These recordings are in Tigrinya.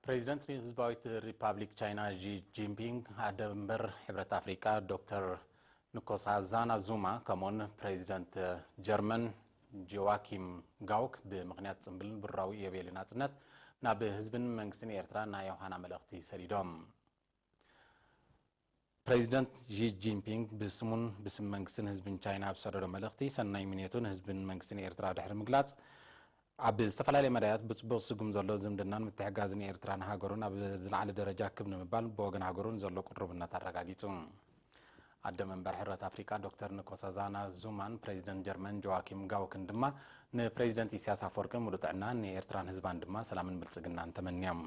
ፕሬዚደንት ህዝባዊት ሪፓብሊክ ቻይና ዢ ጂንፒንግ፣ ኣደ መንበር ሕብረት ኣፍሪቃ ዶክተር ንኮሳዛና ዙማ፣ ከምኡውን ፕሬዚደንት ጀርመን ጆዋኪም ጋውክ ብምኽንያት ጽምብልን ብሩራዊ ኢዮቤልዩ ናጽነት ናብ ህዝብን መንግስትን ኤርትራ ናይ ዮሃና መልእኽቲ ሰዲዶም። ፕሬዚደንት ዢ ጂንፒንግ ብስሙን ብስም መንግስትን ህዝብን ቻይና ኣብ ዝሰደዶ መልእኽቲ፣ ሰናይ ምንየቱ ንህዝብን መንግስትን ኤርትራ ድሕሪ ምግላጽ፣ ኣብ ዝተፈላለየ መዳያት ብጽቡቕ ዝስጉም ዘሎ ዝምድናን ምትሕግጋዝን ኤርትራን ሃገሩን ኣብ ዝለዓለ ደረጃ ክብ ንምባል ብወገን ሃገሩ ንዘሎ ቅሩብነት ኣረጋጊጹ። ኣደ መንበር ሕብረት ኣፍሪቃ ዶክተር ንኮሳዛና ዙማን ፕሬዚደንት ጀርመን ጆዋኪም ጋውክን ድማ ንፕሬዚደንት ኢሳያስ ኣፈወርቂ ሙሉእ ጥዕናን ንኤርትራን ህዝባን ድማ ሰላምን ብልጽግናን ተመንዮም።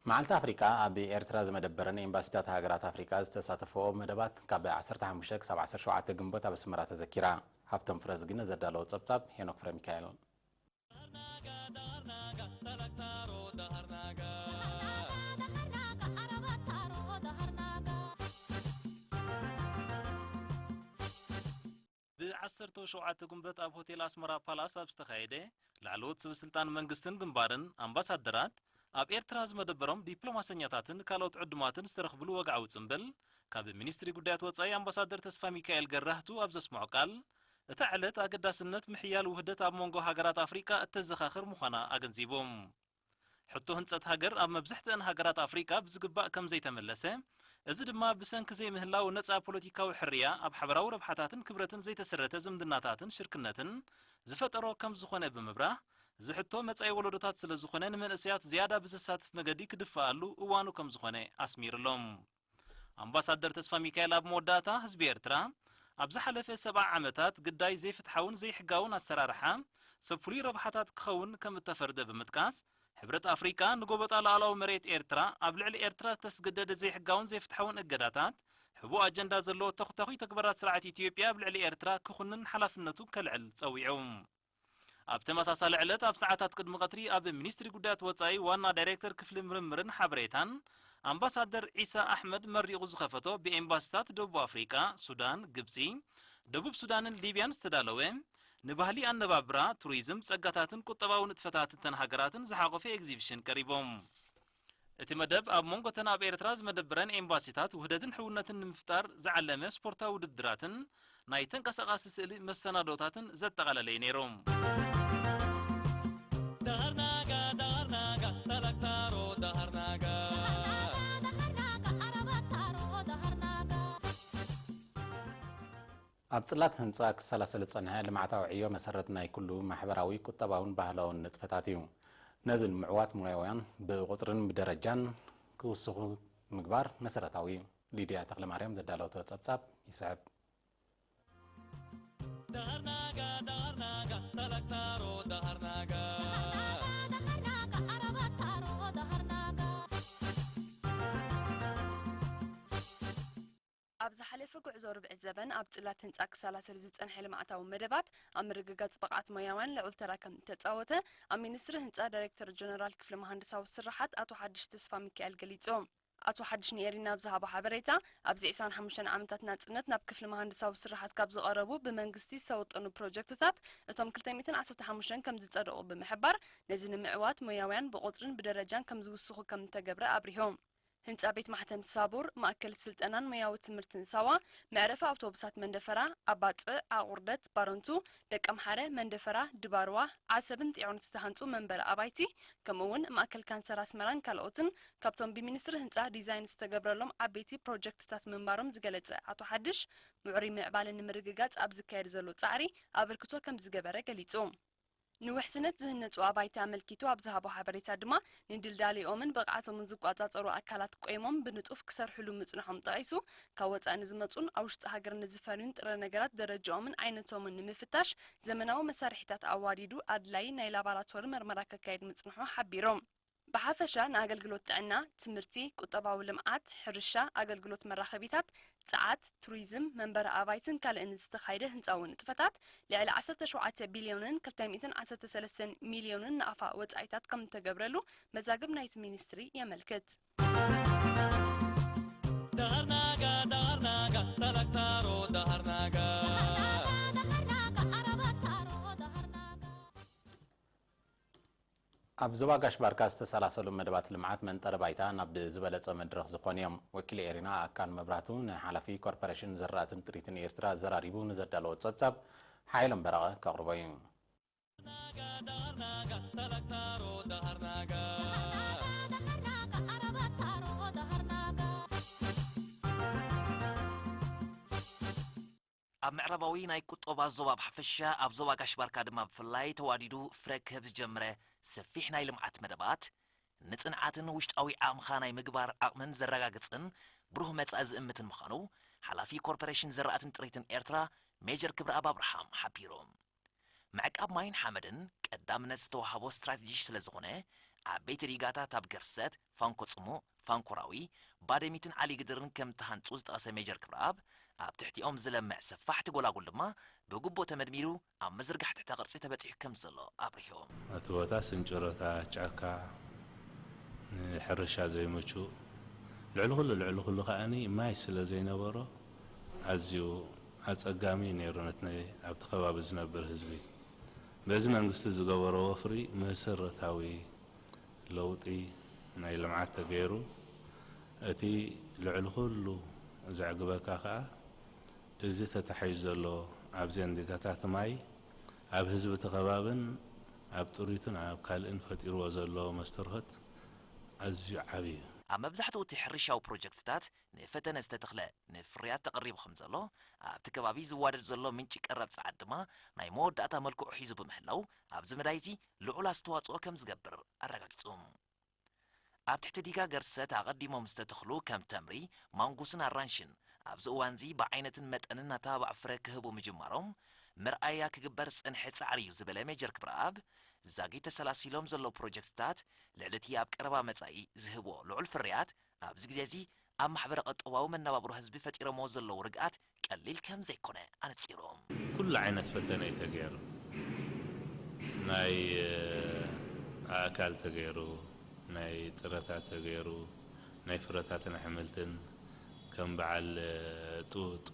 መዓልቲ ኣፍሪቃ ኣብ ኤርትራ ዝመደበረን ኤምባሲታት ሃገራት ኣፍሪቃ ዝተሳተፈኦ መደባት ካብ ዓሰርተ ሓሙሽተ ክሳብ ዓሰርተ ሸውዓተ ግንቦት ኣብ ኣስመራ ተዘኪራ። ሃብቶም ፍረዝግነ ዘዳለዎ ጸብጻብ ሄኖክ ፍረ ሚካኤል። ብ ዓሰርተ ሸውዓተ ግንቦት ኣብ ሆቴል ኣስመራ ፓላስ ኣብ ዝተኻየደ ላዕለዎት ሰበስልጣን መንግስትን ግንባርን ኣምባሳደራት ኣብ ኤርትራ ዝመደበሮም ዲፕሎማሰኛታትን ካልኦት ዕዱማትን ዝተረኽብሉ ወግዓዊ ጽምብል ካብ ሚኒስትሪ ጉዳያት ወጻኢ ኣምባሳደር ተስፋ ሚካኤል ገራህቱ ኣብ ዘስምዖ ቃል፣ እታ ዕለት ኣገዳስነት ምሕያል ውህደት ኣብ መንጎ ሃገራት ኣፍሪቃ እተዘኻኽር ምዃና ኣገንዚቦም። ሕቶ ህንጸት ሃገር ኣብ መብዛሕትአን ሃገራት ኣፍሪቃ ብዝግባእ ከም ዘይተመለሰ፣ እዚ ድማ ብሰንኪ ዘይምህላው ነጻ ፖለቲካዊ ሕርያ ኣብ ሓበራዊ ረብሓታትን ክብረትን ዘይተሰረተ ዝምድናታትን ሽርክነትን ዝፈጠሮ ከም ዝኾነ ብምብራህ፣ እዚ ሕቶ መጻኢ ወለዶታት ስለ ዝኾነ ንመንእሰያት ዝያዳ ብዘሳትፍ መገዲ ክድፈኣሉ እዋኑ ከም ዝኾነ ኣስሚርሎም። ኣምባሳደር ተስፋ ሚካኤል ኣብ መወዳእታ ህዝቢ ኤርትራ ኣብ ዝሓለፈ ሰብዓ ዓመታት ግዳይ ዘይፍትሓውን ዘይሕጋውን ኣሰራርሓ ሰብ ፍሉይ ረብሓታት ክኸውን ከም እተፈርደ ብምጥቃስ፣ ሕብረት ኣፍሪቃ ንጎበጣ ሉኣላዊ መሬት ኤርትራ ኣብ ልዕሊ ኤርትራ ዝተስገደደ ዘይሕጋውን ዘይፍትሓውን እገዳታት፣ ሕቡእ ኣጀንዳ ዘለዎ ተኹታኹይ ተግባራት ስርዓት ኢትዮጵያ ኣብ ልዕሊ ኤርትራ ክኹንን ሓላፍነቱ ከልዕል ጸዊዑ። ኣብ ተመሳሳሊ ዕለት ኣብ ሰዓታት ቅድሚ ቀትሪ ኣብ ሚኒስትሪ ጉዳያት ወጻኢ ዋና ዳይሬክተር ክፍሊ ምርምርን ሓበሬታን ኣምባሳደር ዒሳ ኣሕመድ መሪቑ ዝኸፈቶ ብኤምባሲታት ደቡብ ኣፍሪቃ፣ ሱዳን፣ ግብጺ፣ ደቡብ ሱዳንን ሊብያን ዝተዳለወ ንባህሊ ኣነባብራ፣ ቱሪዝም፣ ጸጋታትን ቁጠባዊ ንጥፈታት እተን ሃገራትን ዝሓቖፈ ኤግዚቢሽን ቀሪቦም። እቲ መደብ ኣብ መንጎ እተን ኣብ ኤርትራ ዝመደበረን ኤምባሲታት ውህደትን ሕውነትን ንምፍጣር ዝዓለመ ስፖርታዊ ውድድራትን ናይ ተንቀሳቓሲ ስእሊ መሰናዶታትን ዘጠቓለለ እዩ ነይሩ። ኣብ ጽላት ህንጻ ክሰላሰል ዝጸንሐ ልምዓታዊ ዕዮ መሰረት ናይ ኩሉ ማሕበራዊ፣ ቁጠባውን ባህላውን ንጥፈታት እዩ። ነዚ ንምዕዋት ሞያውያን ብቑጽርን ብደረጃን ክውስኹ ምግባር መሰረታዊ እዩ። ሊድያ ተኽለማርያም ዘዳለወቶ ጸብጻብ ይስዕብ። ኣብ ዝሓለፈ ጉዕዞ ርብዒ ዘበን ኣብ ጽላት ህንጻ ክሰላሰል ዝጸንሐ ልምዓታዊ መደባት ኣብ ምርግጋጽ ብቕዓት ሞያውያን ልዑል ተራ ከም እተጻወተ ኣብ ሚኒስትሪ ህንጻ ዳይሬክተር ጀነራል ክፍሊ መሃንድሳዊ ስርሓት ኣቶ ሓድሽ ተስፋ ሚካኤል ገሊጹ። ኣቶ ሓድሽ ንኤሪና ኣብ ዝሃቦ ሓበሬታ፣ ኣብዚ ዕስራን ሓሙሽተን ዓመታት ናጽነት ናብ ክፍሊ መሃንድሳዊ ስርሓት ካብ ዝቐረቡ ብመንግስቲ ዝተወጠኑ ፕሮጀክትታት እቶም ክልተ ሚእትን ዓሰርተ ሓሙሽተን ከም ዝጸደቑ ብምሕባር፣ ነዚ ንምዕዋት ሞያውያን ብቑጽርን ብደረጃን ከም ዝውስኹ ከም እተገብረ ኣብሪሁ። ህንጻ ቤት ማሕተም ሳቡር፣ ማእከል ስልጠናን ሞያዊ ትምህርትን ሳዋ፣ መዕረፊ ኣውቶቡሳት መንደፈራ፣ ኣባጽዕ፣ ኣቑርደት፣ ባረንቱ፣ ደቀምሓረ፣ መንደፈራ፣ ድባርዋ፣ ዓሰብን ጢዖን ዝተሃንጹ መንበሪ ኣባይቲ፣ ከምኡ እውን ማእከል ካንሰር ኣስመራን ካልኦትን ካብቶም ብሚኒስትሪ ህንጻ ዲዛይን ዝተገብረሎም ዓበይቲ ፕሮጀክትታት ምንባሮም ዝገለጸ ኣቶ ሓድሽ፣ ምዕሩይ ምዕባለ ንምርግጋጽ ኣብ ዝካየድ ዘሎ ጻዕሪ ኣበርክቶ ከም ዝገበረ ገሊጹ። ንውሕስነት ዝህነጹ ኣባይቲ ኣመልኪቱ ኣብ ዝሃቦ ሓበሬታ ድማ፣ ንድልዳሌኦምን ብቕዓቶምን ዝቆጻጸሩ ኣካላት ቆይሞም ብንጡፍ ክሰርሕሉ ምጽንሖም ጠቒሱ፣ ካብ ወጻኢ ንዝመጹን ኣብ ውሽጢ ሃገር ንዝፈርዩን ጥረ ነገራት ደረጃኦምን ዓይነቶምን ንምፍታሽ ዘመናዊ መሳርሒታት ኣዋዲዱ ኣድላዪ ናይ ላባራቶሪ መርመራ ከካይድ ምጽንሑ ሓቢሩ። ብሓፈሻ ንኣገልግሎት ጥዕና፣ ትምህርቲ፣ ቁጠባዊ ልምዓት፣ ሕርሻ፣ ኣገልግሎት መራኸቢታት፣ ጸዓት፣ ቱሪዝም፣ መንበሪ ኣባይትን ካልእን ዝተኻየደ ህንጻዊ ንጥፈታት ልዕሊ ዓሰርተ ሸውዓተ ቢልዮንን ክልተ ሚእትን ዓሰርተ ሰለስተን ሚልዮንን ናቕፋ ወጻኢታት ከም እተገብረሉ መዛግብ ናይቲ ሚኒስትሪ የመልክት። ዳርናጋ፣ ዳርናጋ፣ ተለክታሮ ዳርናጋ። ኣብ ዞባ ጋሽ ባርካ ዝተሰላሰሉ መደባት ልምዓት መንጠሪ ባይታ ናብ ዝበለጸ መድረኽ ዝኾኑ እዮም። ወኪል ኤሪና ኣካል መብራህቱ ንሓላፊ ኮርፖሬሽን ዘራእትን ጥሪትን ኤርትራ ዘራሪቡ ንዘዳለዎ ጸብጻብ ሓይሎም በረቐ ከቕርቦ እዩ። ኣብ ምዕራባዊ ናይ ቁጠባ ዞባ ብሓፈሻ ኣብ ዞባ ጋሽ ባርካ ድማ ብፍላይ ተዋዲዱ ፍረ ክህብ ዝጀመረ ሰፊሕ ናይ ልምዓት መደባት ንጽንዓትን ውሽጣዊ ዓቕምኻ ናይ ምግባር ዓቕምን ዘረጋግጽን ብሩህ መጻኢ ዝእምትን ምዃኑ ሓላፊ ኮርፖሬሽን ዘራእትን ጥሪትን ኤርትራ ሜጀር ክብረኣብ ኣብርሃም ሓቢሩ። ምዕቃብ ማይን ሓመድን ቀዳምነት ዝተዋህቦ ስትራቴጂ ስለዝኾነ ዓበይቲ ዲጋታት ኣብ ገርሰት፣ ፋንኮ ጽሙእ፣ ፋንኮራዊ፣ ባደሚትን ዓሊ ግድርን ከም ተሃንጹ ዝጠቐሰ ሜጀር ክብረኣብ ኣብ ትሕቲኦም ዝለምዕ ሰፋሕቲ ጎላጉል ድማ ብግቡእ ተመድሚሩ ኣብ ምዝርጋሕ ትሕተ ቅርጺ ተበጺሑ ከም ዘሎ ኣብሪሁ። እቲ ቦታ ስንጭሮታት፣ ጫካ፣ ንሕርሻ ዘይምቹእ፣ ልዕሊ ኩሉ ልዕሊ ኩሉ ከኣኒ ማይ ስለ ዘይነበሮ ኣዝዩ ኣጸጋሚ ነይሩ ነቲ ኣብቲ ከባቢ ዝነብር ህዝቢ። በዚ መንግስቲ ዝገበሮ ወፍሪ መሰረታዊ ለውጢ ናይ ልምዓት ተገይሩ። እቲ ልዕሊ ኩሉ ዘዕግበካ ከኣ እዚ ተታሒዙ ዘሎ ኣብዘን ዲጋታት ማይ ኣብ ህዝቢ እቲ ከባብን ኣብ ጥሪቱን ኣብ ካልእን ፈጢርዎ ዘሎ መስተርሆት ኣዝዩ ዓቢ እዩ። ኣብ መብዛሕትኡ እቲ ሕርሻዊ ፕሮጀክትታት ንፈተነ ዝተተኽለ ንፍርያት ተቐሪቡ ከም ዘሎ ኣብቲ ከባቢ ዝዋደድ ዘሎ ምንጪ ቀረብ ጸዓት ድማ ናይ መወዳእታ መልክዑ ሒዙ ብምህላው ኣብዚ መዳይ እዚ ልዑል ኣስተዋጽኦ ከም ዝገብር ኣረጋጊጹ። ኣብ ትሕቲ ዲጋ ገርሰት ኣቐዲሞም ዝተተኽሉ ከም ተምሪ፣ ማንጉስን ኣራንሽን ኣብዚ እዋንዚ ብዓይነትን መጠንን ኣተባባዕ ፍረ ክህቡ ምጅማሮም መርኣያ ክግበር ዝጸንሐ ጻዕሪ እዩ ዝበለ ሜጀር ክብረኣብ፣ ዛጊት ተሰላሲሎም ዘለዉ ፕሮጀክትታት ልዕሊ እቲ ኣብ ቀረባ መጻኢ ዝህብዎ ልዑል ፍርያት ኣብዚ ግዜ እዚ ኣብ ማሕበረ ቁጠባዊ መነባብሮ ህዝቢ ፈጢሮምዎ ዘለዉ ርግኣት ቀሊል ከም ዘይኮነ ኣነጺሩ። ኩሉ ዓይነት ፈተነ እዩ ተገይሩ። ናይ ኣእካል ተገይሩ፣ ናይ ጥረታት ተገይሩ፣ ናይ ፍረታትን ኣሕምልትን ከም በዓል ጡጥ፣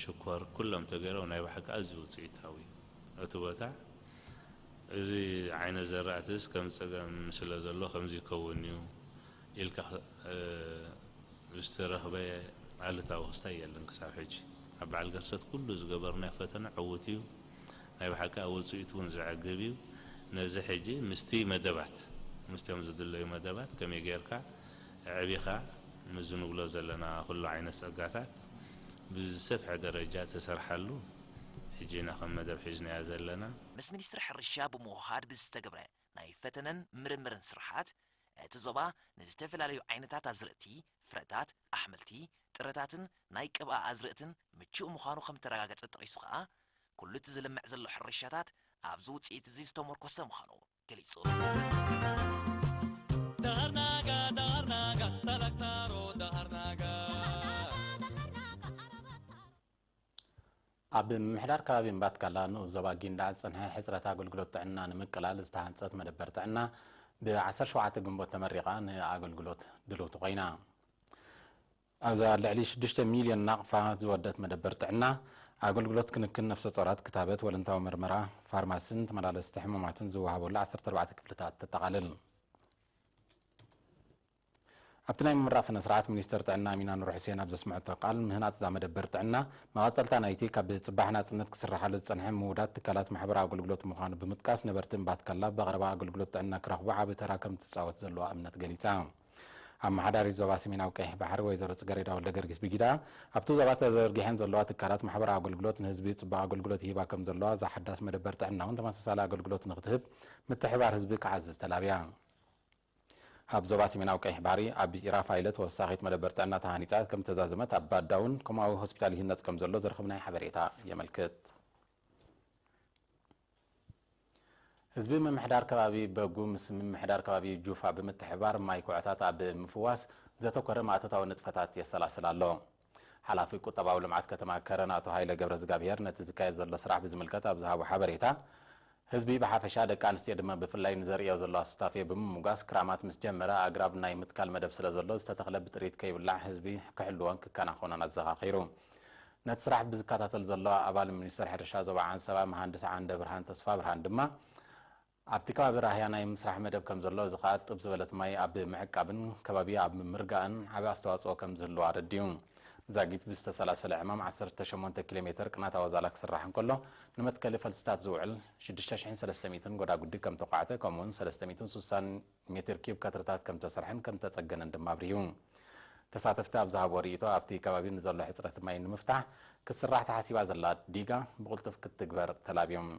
ሽኮር ኩሎም ተገይሮም ናይ ብሓቂ ኣዝዩ ውፅኢታዊ እዩ እቲ ቦታ። እዚ ዓይነት ዘራእትስ ከም ፀገም ስለ ዘሎ ከምዚ ይከውን እዩ ኢልካ ዝተረኽበ ኣሉታዊ ክስታይ የለን ክሳብ ሕጂ። ኣብ በዓል ገርሰት ኩሉ ዝገበርናዮ ፈተነ ዕዉት እዩ። ናይ ብሓቂ ኣብ ውፅኢቱ እውን ዘዕግብ እዩ። ነዚ ሕጂ ምስቲ መደባት ምስቶም ዝድለዩ መደባት ከመይ ጌርካ ኣዕቢኻ ምስዚ ንብሎ ዘለና ኩሉ ዓይነት ፀጋታት ብዝሰፍሐ ደረጃ ትሰርሓሉ ሕጂ ኢና ከም መደብ ሒዝናያ ዘለና። ምስ ሚኒስትሪ ሕርሻ ብምውህሃድ ብዝተገብረ ናይ ፈተነን ምርምርን ስርሓት፣ እቲ ዞባ ንዝተፈላለዩ ዓይነታት ኣዝርእቲ፣ ፍረታት፣ ኣሕምልቲ፣ ጥረታትን ናይ ቅብኣ ኣዝርእትን ምቹእ ምዃኑ ከም እተረጋገጸ ጠቒሱ ከኣ፣ ኩሉ እቲ ዝልምዕ ዘሎ ሕርሻታት ኣብዚ ውጽኢት እዚ ዝተሞርኮሰ ምዃኑ ገሊጹ። ኣብ ምምሕዳር ከባቢ እምባትካላ ንኡስ ዞባ ጊንዳዕ ዝጸንሐ ሕጽረት ኣገልግሎት ጥዕና ንምቅላል ዝተሃንጸት መደበር ጥዕና ብ ዓሰርተ ሸውዓተ ግንቦት ተመሪቓ ንኣገልግሎት ድልውቲ ኮይና። ኣብዛ ልዕሊ ሽዱሽተ ሚልዮን ናቕፋ ዝወደት መደበር ጥዕና ኣገልግሎት ክንክን ነፍሰ ጾራት፣ ክታበት፣ ወለንታዊ መርመራ፣ ፋርማስን ተመላለስቲ ሕሙማትን ዝወሃበሉ ዓሰርተ ኣርባዕተ ክፍልታት ተጠቓልል። ኣብቲ ናይ ምምራቕ ስነ ስርዓት ሚኒስተር ጥዕና ኣሚና ኑር ሑሴን ኣብ ዘስምዐቶ ቃል፣ ምህናጽ እዛ መደበር ጥዕና መቐጸልታ ናይቲ ካብ ጽባሕ ናጽነት ክስርሓሉ ዝጸንሐ ምውዳድ ትካላት ማሕበራዊ ኣገልግሎት ምዃኑ ብምጥቃስ፣ ነበርቲ እምባትካላ ብቐረባ ኣገልግሎት ጥዕና ክረኽቡ ዓቢ ተራ ከም ትጻወት ዘለዋ እምነት ገሊጻ። ኣመሓዳሪት ዞባ ሰሜናዊ ቀይሕ ባሕሪ ወይዘሮ ጽገሬዳ ወልደገርጊስ ብጊዳ፣ ኣብቲ ዞባ ተዘርጊሐን ዘለዋ ትካላት ማሕበራዊ ኣገልግሎት ንህዝቢ ጽቡቕ ኣገልግሎት ይህባ ከም ዘለዋ፣ እዛ ሓዳስ መደበር ጥዕና እውን ተመሳሳሊ ኣገልግሎት ንክትህብ ምትሕብባር ህዝቢ ክዓዝዝ ተላብያ። ኣብ ዞባ ሰሜናዊ ቀይሕ ባሕሪ ኣብ ኢራፋይለ ተወሳኺት መደበር ጥዕና ተሃኒጻ ከም ዝተዛዘመት፣ ኣብ ባዳውን ከምኡ ሆስፒታል ይህነጽ ከም ዘሎ ዝረኸብናዮ ሓበሬታ የመልክት። ህዝቢ ምምሕዳር ከባቢ በጉ ምስ ምምሕዳር ከባቢ ጁፋ ብምትሕብባር ማይ ኩዕታት ኣብ ምፍዋስ ዘተኮረ ማእቶታዊ ንጥፈታት የሰላስል ኣሎ። ሓላፊ ቁጠባዊ ልምዓት ከተማ ከረን ኣቶ ሃይለ ገብረዝጋብሄር ነቲ ዝካየድ ዘሎ ስራሕ ብዝምልከት ኣብ ዝሃቦ ሓበሬታ፣ ህዝቢ ብሓፈሻ ደቂ ኣንስትዮ ድማ ብፍላይ ንዘርእዮ ዘለዋ ሱታፌ ብምምጓስ ክራማት ምስ ጀመረ ኣግራብ ናይ ምትካል መደብ ስለ ዘሎ ዝተተኽለ ብጥሪት ከይብላዕ ህዝቢ ክሕልዎን ክከናኸኖን ኣዘኻኺሩ። ነቲ ስራሕ ብዝከታተል ዘሎ ኣባል ሚኒስተር ሕርሻ ዞባ ዓንሰባ መሃንድስ ዓንደብርሃን ተስፋብርሃን ድማ ኣብቲ ከባቢ ራህያ ናይ ምስራሕ መደብ ከም ዘሎ፣ እዚ ኸኣ ጥብ ዝበለት ማይ ኣብ ምዕቃብን ከባቢ ኣብ ምርጋእን ዓቢ ኣስተዋጽኦ ከም ዝህልዎ ኣረዲኡ። ዛጊት ብዝተሰላሰለ ዕማም ዓሰርተ ሸሞንተ ኪሎ ሜተር ቅናታዊ ዛላ ክስራሕ እንከሎ፣ ንመትከሊ ፈልስታት ዝውዕል ሽዱሽተ ሽሕን ሰለስተ ሚእትን ጎዳጉዲ ከም ተኳዕተ፣ ከምኡውን ሰለስተ ሚእትን ስሳን ሜትር ኪዩብ ከትርታት ከም ተሰርሐን ከም ተጸገነን ድማ ኣብሪሁ። ተሳተፍቲ ኣብ ዝሃቦ ርእይቶ፣ ኣብቲ ከባቢ ንዘሎ ሕጽረት ማይ ንምፍታሕ ክትስራሕ ተሓሲባ ዘላ ዲጋ ብቕልጡፍ ክትትግበር ተላብዮም።